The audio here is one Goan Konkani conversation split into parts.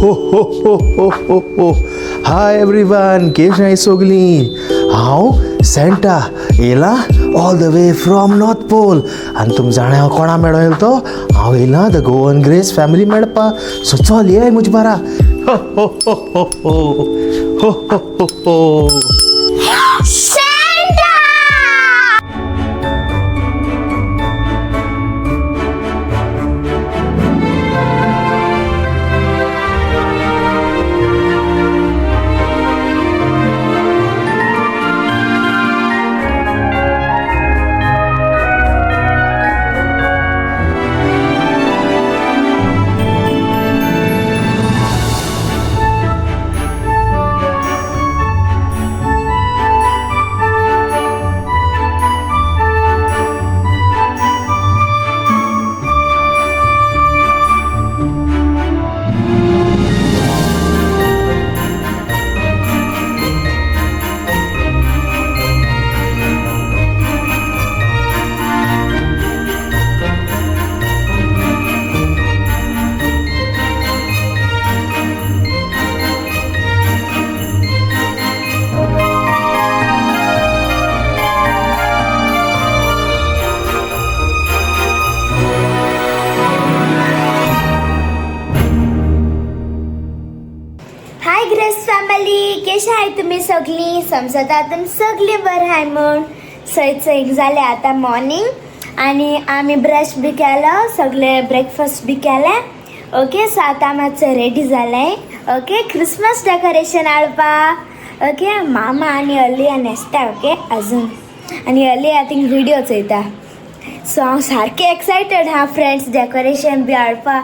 हो हो हो हो हो हो. हाय एवरीवन, केश सोगली. हांव सँटा येयला all the way from North Pole. आनी तुम जाणा हांव कोणा मेळो येयलो तो? हांव येयला the Goan grace family मेळपा. सो चल ये म्हजे बारा. हो हो हो हो हो हो हो हो. Santa! Hi Grace family, कशी आहे तुम्ही सगळी? समजता तुम सगळी बरं आहे म्हूण. सयत सयक जालें आतां मॉर्निंग आनी आमी ब्रश बी केलो, सगळे ब्रेकफास्ट बी केलें. ओके, सो आतां मातसो रेडी जालें. ओके, क्रिसमस डेकोरेशन हाडपा. ओके, मामा आनी अलिया न्हेसता. ओके, अजून आनी अलिया थिंग व्हिडिओ चोयता. सो हांव सारकें एक्सायटेड हा फ्रेंड्स, डेकोरेशन बी हाडपा.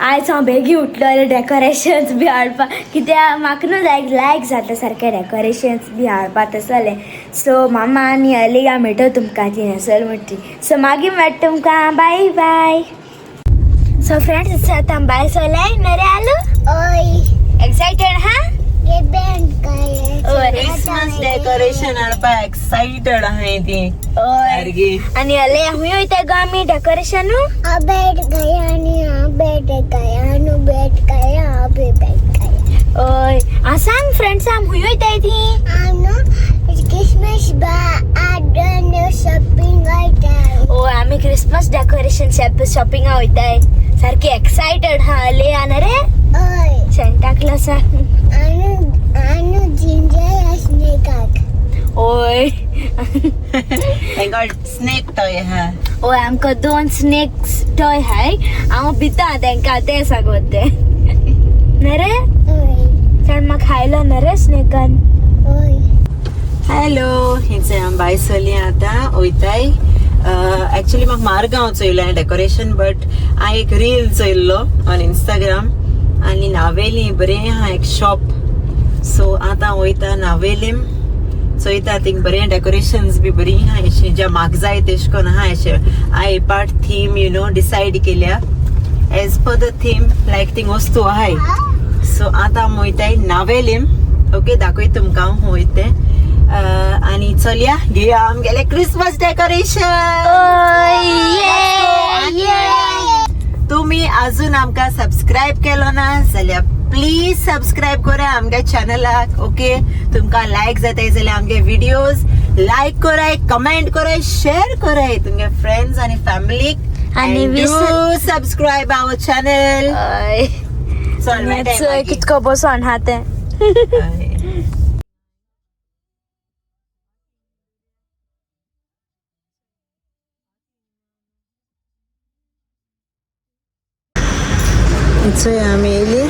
आयज हांव बेगी उठलो डेकोरेशन्स बी हाडपा, कित्याक म्हाका न्हू लायक लायक जाता सारकें डेकोरेशन्स बी हाडपा तसलें. सो मामा आनी अलिया मेळटो तुमकां ती आसल म्हणटी. सो मागीर मेळटा तुमकां, बाय बाय. सो फ्रेंड्स, आतां भायर सरलें नरे आलू. ओय. एक्सायटेड हा? हे बँड काय? ओय. क्रिसमस डेकोरेशन हाडपा एक्साइटेड आहाय ती ओय. सारकी. आनी अलिया हुंय वयता गो आमी डेकोरेशनू? आ बैठ गया आणि आ बैठ गया अनु बैठ गया आ भी बैठ गया. ओय, आ सांग फ्रेंड्स, आम हुंय वयताय ती? आनु क्रिसमस बा आदन शॉपिंग वयता. ओ, आमी क्रिसमस डेकोरेशन शॉपिंगा वयताय. सारकी एक्सायटेड हा अलिया ना रे? ओय. सेंटा क्लॉसा. आनु आनु जिंजर स्नेकाक. ओय. तांकां स्नेक टॉय आहा. ओय, आमकां दोन स्नेक्स टॉय हाय. हांव भिता तेंकां तें सांगत तें न्ही रे? ओय. चड म्हाका खायलो न्ही रे स्नेकान. ओय. हॅलो, हिंचे आम भायर सरली आतां वयताय. एक्चुली म्हाका मारगांव चोयलें डेकोरेशन, बट हांवें एक रील चोयल्लो ऑन इंस्टाग्राम आनी नावेली बरें आहा एक शॉप. सो आतां वयता नावेलीम, चोयता थिंग बरें डेकोरेशन्स बी बरी आहा अशें ज्या म्हाका जाय तेश कोन आहा अशें. हांवें part theme you know decide केल्या as per the theme, like thing वस्तू आहाय. सो आतां आमी वयताय नावेलीम. ओके, दाखय तुमकां हांव वयता तें. आनी चलया घेया आमगेलें क्रिसमस डेकोरेशन. तुम्ही अजून आमकां सबस्क्रायब केलो ना जाल्यार प्लीज सबस्क्रायब करा आमगे चॅनलाक. ओके, तुमकां लायक जाताय जाल्यार आमगे व्हिडियोज लायक कराय, कमेंट कराय, शेअर कराय तुमगे फ्रेंड्स आनी फॅमिलीक. आनी सबस्क्रायब our channel. हय. चल मेळटाय चोय मागीर. कितको बसोन हा तें. हय. चोय आमी येयली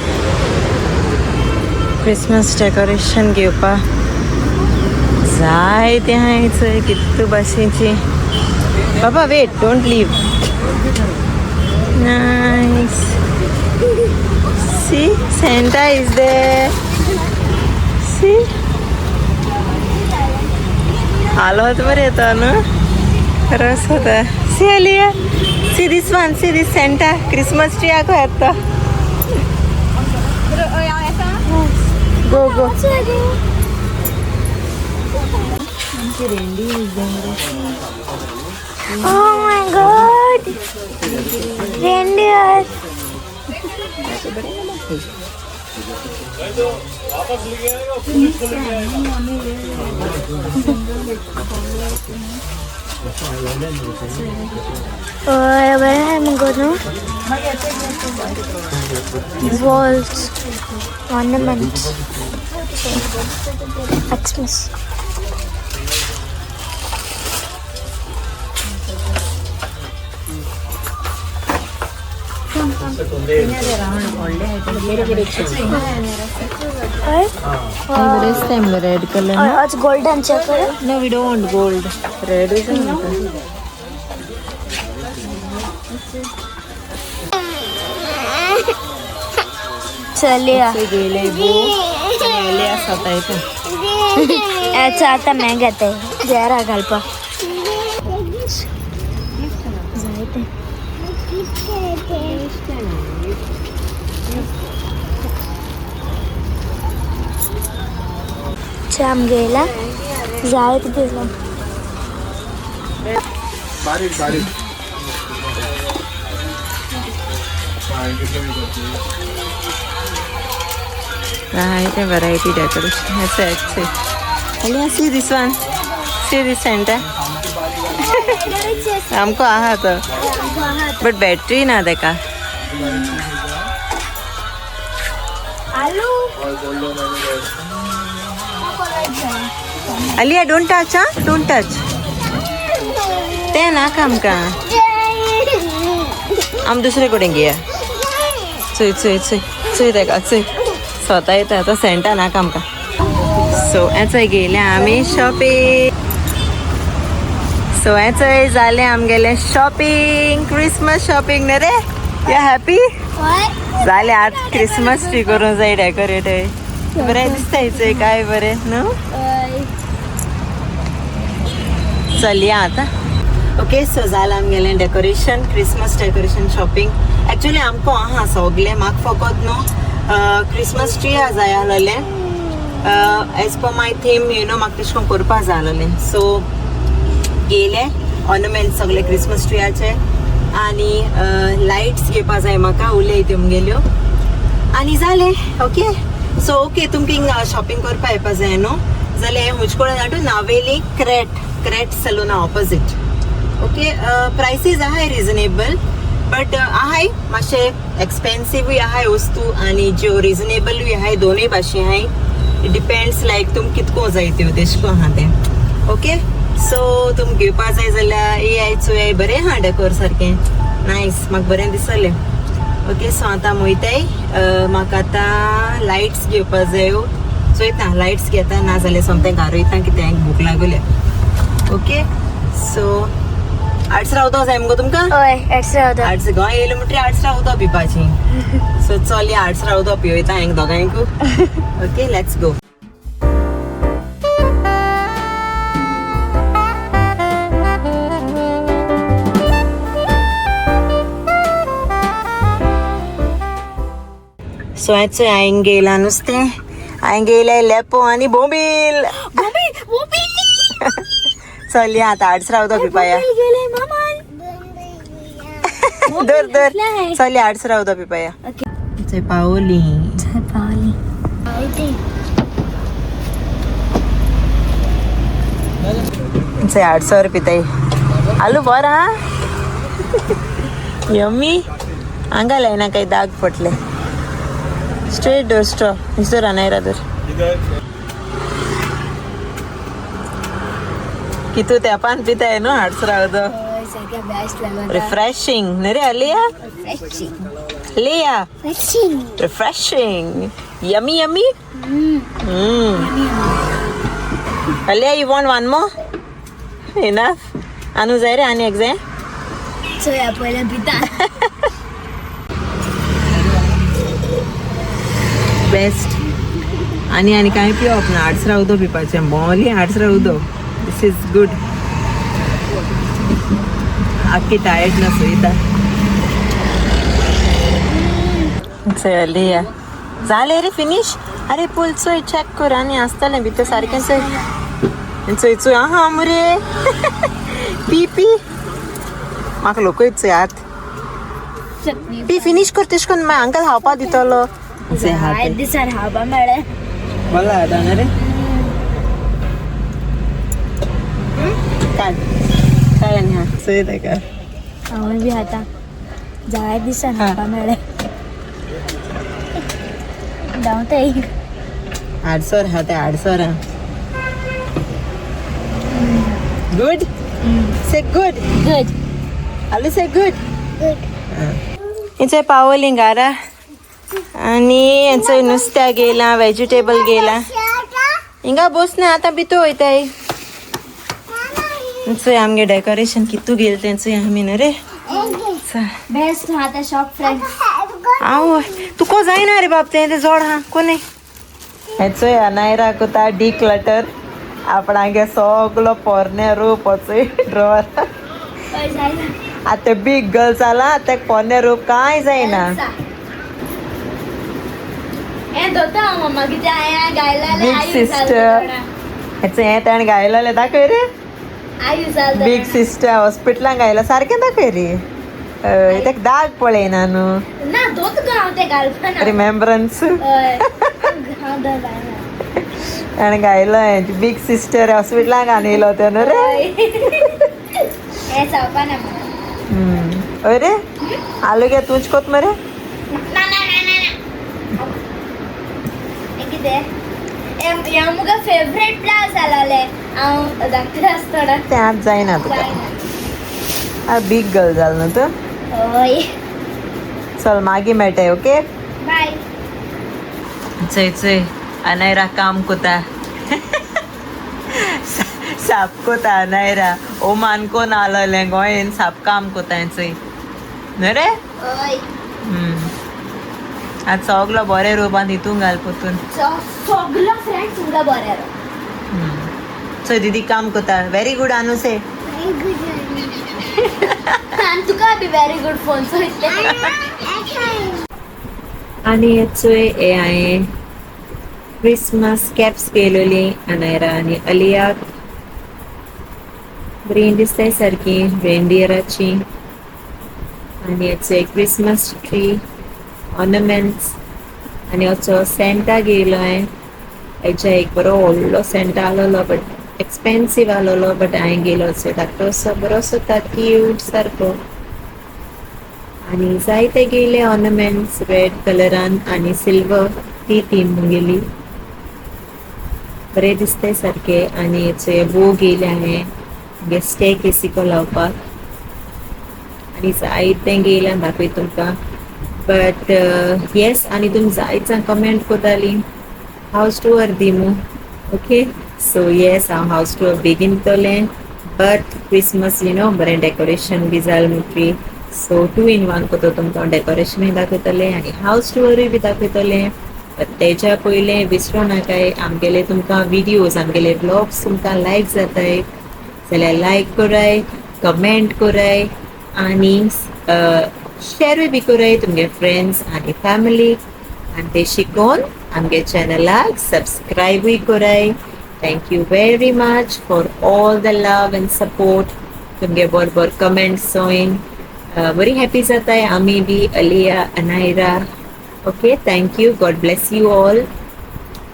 क्रिसमस डेकोरेशन घेवपा. जाय तें हांवें चोय कितू भाशेची. बाबा wait, don't leave. Nice. See, Santa is there. See, हालत बरें येता न्हू रस होता. See Aliya, see this one, see this Santa Christmas tree आको येता. Go go. Oh my God! Reindeer. बरें आहाय मुगो न्हू. Walls, ornaments, Xmas. Red colour. आज golden checker. No, we don't want gold. Red is चलिया गेले बो स्वता येता. याचा आता मॅग येते जरा घालपा जायते. आम गेला जायत दिसला. बारीक बारीक. आहे व्हरायटी डेकोरेशन अच्छे. Alia, see this one, see this Santa. आमको आहा तो बट बॅटरी ना देखा. आलू. अलिया don't touch हा, don't touch ते नाका आमकां. आम दुसरे कडेन घेया. चोय चोय चोय चोय तेका चोय स्वता येता तो सेंटा नाका आमकां. सो हेचय गेले आमी शॉपिंग. सो हेचय जालें आमगेलें शॉपिंग, क्रिसमस शॉपिंग न्ही रे. या हॅपी जालें आज क्रिसमस ट्री करूंक जाय डेकोरेट. बरें दिसता हेचय काय बरें न्हू. चलया आतां. ओके सो जालां आमगेलें decoration, Christmas decoration shopping. Actually आमकां आहा सगलें, म्हाका फकत न्हू क्रिसमस ट्री जाय आसलेलें. As per my theme you know म्हाका तशें करून करपा जाय आसलेलें. सो गेले ऑर्नमेंट्स सगळे क्रिसमस ट्रियाचे आनी लायट्स घेवपा जाय म्हाका, उलय त्यो मुगेल्यो आनी जालें. ओके सो ओके तुमकां शॉपिंग करपा येवपा जाय न्हू जाल्यार हें म्हजे कडेन हाडून Navelim crate crate सलूना opposite. Okay प्रायसीज आहाय रिजनेबल बट आहाय मातशे एक्सपेन्सिवूय आहाय वस्तू आनी ज्यो रिजनेबलूय आहाय, दोनूय भाशे आहाय. डिपेंड्स लायक तुमकां कितको जाय त्यो तेश कोन आहा तें. ओके सो तुमकां घेवपा जाय जाल्यार ए चोयाय बरें आहा डेकोर सारकें नायस, म्हाका बरें दिसलें. ओके सो आतां वयताय, म्हाका आतां लायट्स घेवपा जायो. चोयता लायट्स घेता ना जाल्यार सोमतें घार वयता कितें भूक लागल्या. ओके सो आडसरा उदक जाय मुगो तुमकां? हय एक्स्ट्रा उदक. आडस गोंय येयलें म्हणटरी आडसरा उदक पिवपाची. सो चल या आडसरा उदक पिवयता हांगा दोगांयकू. Okay let's go. So आयचो हांवें गेला नुस्तें, हांवें गेलें लेपो आनी बोंबील. चल या आतां आडसरा उदक पिवपाया. गेले मामान. धर धर चल या आडसरा उदक पिवपाया. थंय पावली पावली. थंय आडसर पिताय. आलू बरो आहा यम्मी. हांगा लायना काही दाग पडले. स्ट्रेट डोर स्ट्रॉ इजर अनायरा धर. कितू तेपान पिताय न्हू आडसरा उदक. रिफ्रेशिंग न्ही रे Aliya? Liya refreshing yummy yummy. Aliya you want one more? Enough? आनू जाय रे आनी एक जाय. चोया पयलें पिता. बेस्ट. आनी आनी कांय पिवप ना, आडसरा उदक पिवपाचें, मोली आडसरा उदक. This is good. आख्खी टायर्डनेस वयता. चल जालें रे फिनीश. अरे पूल चोय चॅक कर आनी आसतलें भितर सारकें. चोय चोय चोय आहा मुरे पी पी म्हाका लोकूय चोय आत पी फिनीश कर तेश कोन्न मागीर हांकां खावपा दितलो. जाय दिसान खावपा मेळ्ळें. बरें जाता न्हू रे. काड काड आनी हा चोय तेका. हांवूय बी आतां जाय दिसान खावपा मेळ्ळें. धांवता एक. आडसर हा ते आडसर हा. Good. Say good. Good. Alu say good. Good. हेचोय पावली घरा आनी हेचोय नुस्त्या गेला वेजिटेबल गेला. हिंगा बस ना आतां भितू वयताय. चोय आमगे डेकोरेशन कितू गेल तें चोय आमी न्हू रे. बेस्ट आतां शॉप फ्रेंड्स. आवय तुका जायना रे बाब तें तें जोड हा कोणी. हेचोय अनायरा कोता डी क्लटर आपणागे सगलो पोरणे रूप वचय ड्रॉवर. आतां बीग गर्ल जाला आतां पोरणे रूप कांय जायना. हें धोता हांव मम्मा कितें हांवें गायलें. बीग सिस्टर हेचो हें ताणें गायलेलें दाखय रे. आयु जाल. बीग सिस्टर हॉस्पिटलान गायला सारकें दाखय रे. तेका दाग पळयना न्हू. ना दोत गो हांव तें घालपाना. रिमेम्ब्रन्स. हय हांव दवरना. ताणें गायलो हें बीग सिस्टर हॉस्पिटलान घालून येयलो तें न्हू रे. हें जावपाना म्हाका. हय रे आलू गे तूंच कोत मरे. ना ना ना ना ना हें कितें हें मुगे फेवरेट ब्लावज जालोलें हांव धाकटें आसतना. तें आतां जायना तुका. जायना. बीग गर्ल जाल न्हू तूं. हय. चल मागीर मेळटाय. ओके बाय. चोय चोय अनायरा काम कोता साप कोता अनायरा ओमान कोन आलोलें गोंयन साप काम कोता चोय न्हू रे. हय. आतां सगलो बरें रुपान तितून घाल पोतून. सगलो फ्रेंड्स तुमकां बरें. चोय दीदी काम कोता. व्हेरी गुड आनू से. Very good. आनी तुका बी व्हेरी गुड फोन चोयतलें. आनी चोय हे हांवें क्रिसमस कॅप्स केलेली अनायरा आनी अलियाक. बरीं दिसताय सारकी रेंडियराची. आनी हेचो क्रिसमस ट्री ऑर्नामेंट्स. आनी असो सेंटा घेयलो हांवें. हेच्या एक बरो व्हडलो सेंटा आसलेलो बट एक्सपेन्सीव आसलेलो बट हांवें घेयलो धाकटोसो बरोसो क्यूट सारको. आनी जायते घेयले ऑर्नामेंट्स रेड कलरान आनी सिल्वर ती थीम गेली. बरें दिसताय सारके. आनी हेचे बो घेयले हांवें मागीर स्टेकेसिको लावपाक. आनी जायतें घेयलां दाखय तुमकां. बट येस आनी तुमी जायते कमेंट कोताली हावज टूर दी मू. ओके सो येस हांव हावज टूर बेगीन दितलें बट क्रिसमस you know बरें डेकोरेशन बी जालें म्हणटकीर सो 2 in 1 कोतो तुमकां डेकोरेशनूय दाखयतलें आनी हावज टूरूय बी दाखयतलें. बट तेज्या पयलें विसरो नाकाय आमगेले तुमकां विडियोज आमगेले ब्लॉग्स तुमकां लायक जाताय जाल्यार लायक कराय कमेंट कराय आनी शेरूय बी कराय तुमगे फ्रेंड्स आनी फॅमिलीक. आनी ते शिकोवन आमगे चॅनलाक सबस्क्रायबूय कराय. Thank you very much for all the love and support. तुमगे बरोबर कमेंट्स चोयन बरी हॅपी जाताय आमी बी Aliya Anayra. Okay thank you. God bless you all.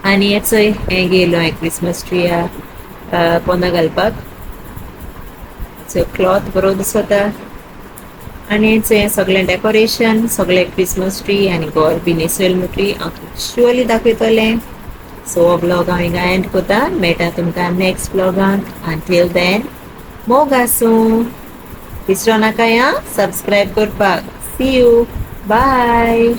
आनी हेचोय हें घेयलो हांवें क्रिसमस ट्रिया पोंदा घालपाक. चोय क्लॉथ बरो दिसता. आनी हें सगळें डेकोरेशन सगळें क्रिसमस ट्री आनी गोर बी न्हेसयल म्हणटकीर हांव शुअरली दाखयतलें. सो हो ब्लॉग हांव हिंगा एंड कोता. मेळटा तुमकां नेक्स्ट ब्लॉगांत. अंटील then मोग आसूं. विसरो नाका या सबस्क्रायब करपाक. See you. बाय.